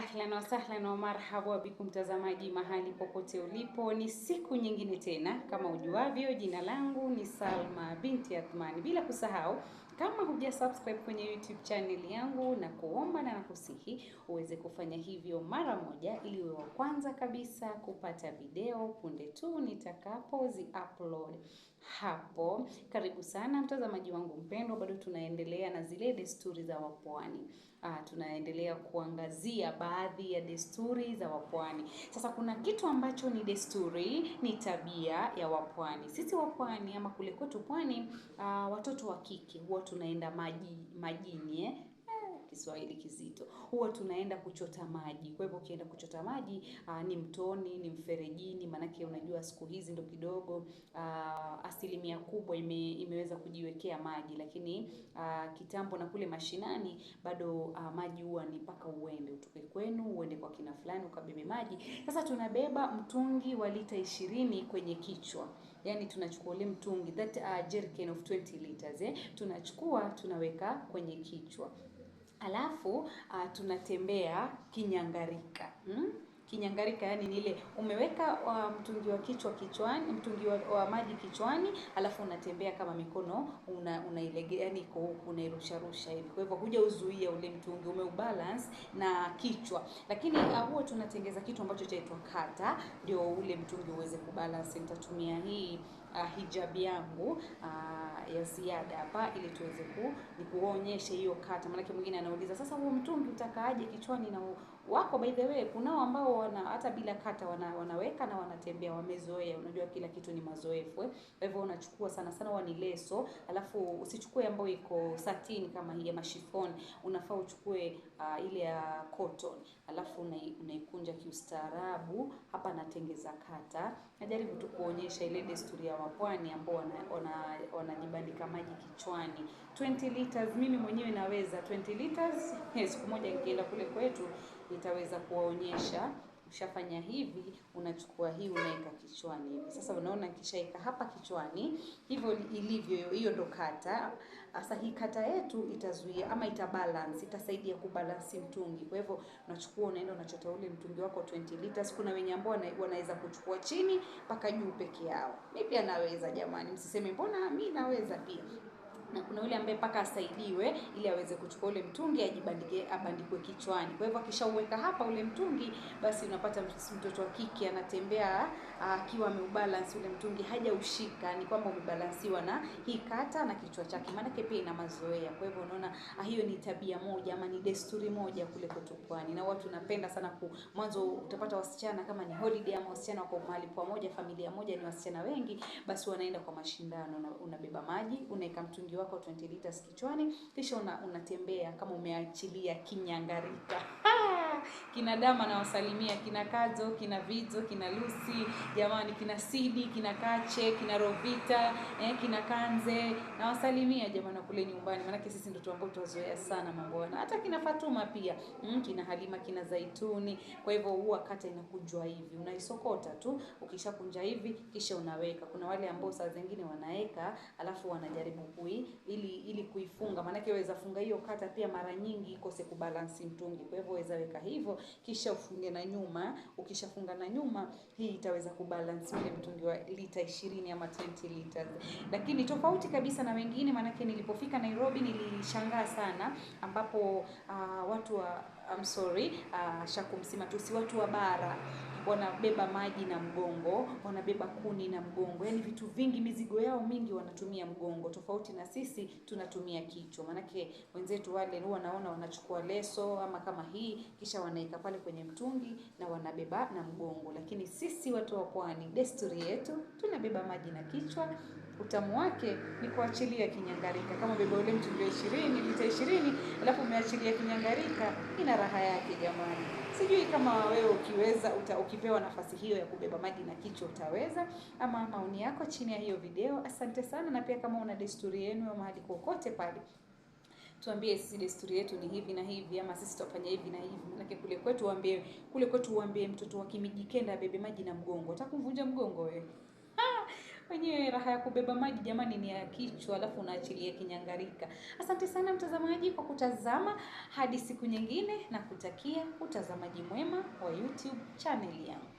Ahlan wa sahlan wa marhaba bikum mtazamaji mahali popote ulipo, ni siku nyingine tena. Kama ujuavyo, jina langu ni Salma binti Athmani. Bila kusahau, kama huja subscribe kwenye YouTube channel yangu, na kuomba na nakusihi uweze kufanya hivyo mara moja, ili uwe wa kwanza kabisa kupata video punde tu nitakapozi upload hapo. Karibu sana mtazamaji wangu mpendwa, bado tunaendelea na zile desturi za wapwani. Tunaendelea kuangazia baadhi ya desturi za wapwani. Sasa kuna kitu ambacho ni desturi, ni tabia ya wapwani. Sisi wapwani ama kule kwetu pwani, watoto wa kike huwa tunaenda majini, Kiswahili kizito, huwa tunaenda kuchota maji. Kwa hivyo ukienda kuchota maji, ni mtoni, ni mferejini, manake unajua siku hizi ndo kidogo asilimia kubwa imeweza kujiwekea maji, lakini kitambo na kule mashinani bado maji huwa ni mpaka uende utoke kwenu uende kwa kina fulani ukabebe maji. Sasa tunabeba mtungi wa lita 20 kwenye kichwa, yani tunachukua ule mtungi, that jerrycan of 20 liters, tunachukua tunaweka kwenye kichwa. Alafu tunatembea kinyangarika. Kinyangarika yani ni ile umeweka mtungi wa kichwa kichwani, mtungi wa maji kichwani, alafu unatembea kama mikono unailegea, yani iko huku unairusha rusha hivi. Kwa hivyo hujauzuia ule mtungi, umeubalance na kichwa. Lakini huwa tunatengeza kitu ambacho chaitwa kata, ndio ule mtungi uweze kubalance. Nitatumia hii hijab yangu ya ziada hapa ili tuweze nikuonyeshe hiyo kata. Maana mwingine anauliza sasa huo mtungi utakaaje kichwani na wako? By the way, kunao ambao wana hata bila kata wanaweka na wanatembea, wamezoea. Unajua kila kitu ni mazoefu. Kwa hivyo unachukua sana sana huwa ni leso, alafu usichukue ambayo iko satin kama hii ya chiffon, unafaa uchukue ile ya cotton, alafu unaikunja kiustaarabu. Hapa natengeza kata, najaribu tu kuonyesha ile desturi ya wapwani ambao wanajibandika maji kichwani. 20 liters mimi mwenyewe naweza 20 liters. Siku moja nikienda kule kwetu nitaweza kuwaonyesha. Ushafanya hivi, unachukua hii unaweka kichwani hivi. Sasa unaona kishaika hapa kichwani hivyo ilivyo, hiyo ndo kata. Sasa hii kata yetu itazuia ama itabalance, itasaidia kubalance mtungi. Kwa hivyo unachukua unaenda unachota ule mtungi wako 20 liters. Kuna wenye ambao wanaweza kuchukua chini mpaka juu peke yao. Mimi pia naweza jamani, msiseme mbona mimi naweza pia. Na kuna yule ambaye paka asaidiwe ili aweze kuchukua ule mtungi ajibandike, abandikwe kichwani. Kwa hivyo akishauweka hapa ule mtungi, basi unapata mtoto wa kike anatembea akiwa ameubalance ule mtungi, hajaushika, ni kwamba umebalansiwa na hii kata na kichwa chake. Maana pia ina mazoea. Kwa hivyo unaona hiyo ni tabia moja ama ni desturi moja kule kwetu pwani. Na watu napenda sana mwanzo utapata wasichana kama ni holiday ama wasichana wako mahali pamoja, familia moja ni wasichana wengi, basi wanaenda kwa mashindano. Unabeba maji, unaweka mtungi wako 20 liters kichwani, kisha unatembea kama umeachilia kinyangarika. Kina Dama nawasalimia, kina Kazo, kina Vizo, kina Lucy, jamani, kina Sidi, kina Kache, kina Rovita, kina Kanze, nawasalimia jamani kule nyumbani, maana sisi ndio ambao tuwazoea sana mambo yana. Hata kina Fatuma pia, kina Halima, kina Zaituni. Kwa hivyo huwa kata inakujwa hivi, unaisokota tu, ukishakunja hivi kisha unaweka. Kuna wale ambao saa zingine wanaeka alafu wanajaribu ili kuifunga, maana yake funga hiyo kata pia mara nyingi ikose kubalance mtungi. Kwa hivyo waweza weka hivyo kisha ufunge na nyuma. Ukishafunga na nyuma, hii itaweza kubalance ule mtungi wa lita 20 ama 20 liters. Lakini tofauti kabisa na wengine, maana yake nilipofika Nairobi nilishangaa sana, ambapo watu wa shakumsima tu, watu wa bara wanabeba maji na mgongo, wanabeba kuni na mgongo, yani vitu vingi, mizigo yao mingi wanatumia mgongo, tofauti na sisi tunatumia kichwa. Manake wenzetu wale huwa naona wanachukua leso ama kama hii, kisha wanaika pale kwenye mtungi na wanabeba na mgongo. Lakini sisi watu wa pwani, desturi yetu tunabeba maji na kichwa. Utamu wake ni kuachilia kinyangarika. Kama beba ule mtungi wa 20 lita 20 alafu umeachilia kinyangarika, ina raha yake jamani. Sijui kama wewe ukiweza ukipewa nafasi hiyo ya kubeba maji na kichwa utaweza, ama maoni yako chini ya hiyo video. Asante sana, na pia kama una desturi yenu ya mahali kokote pale, tuambie sisi desturi yetu ni hivi na hivi, ama sisi tutafanya hivi na hivi. Maana kule kwetu uambie mtoto wa Kimijikenda abebe maji na mgongo, utakumvunja mgongo wewe. Wenyewe raha ya kubeba maji jamani ni ya kichwa, alafu unaachilia kinyangarika. Asante sana mtazamaji kwa kutazama, hadi siku nyingine, na kutakia utazamaji mwema wa YouTube channel yangu.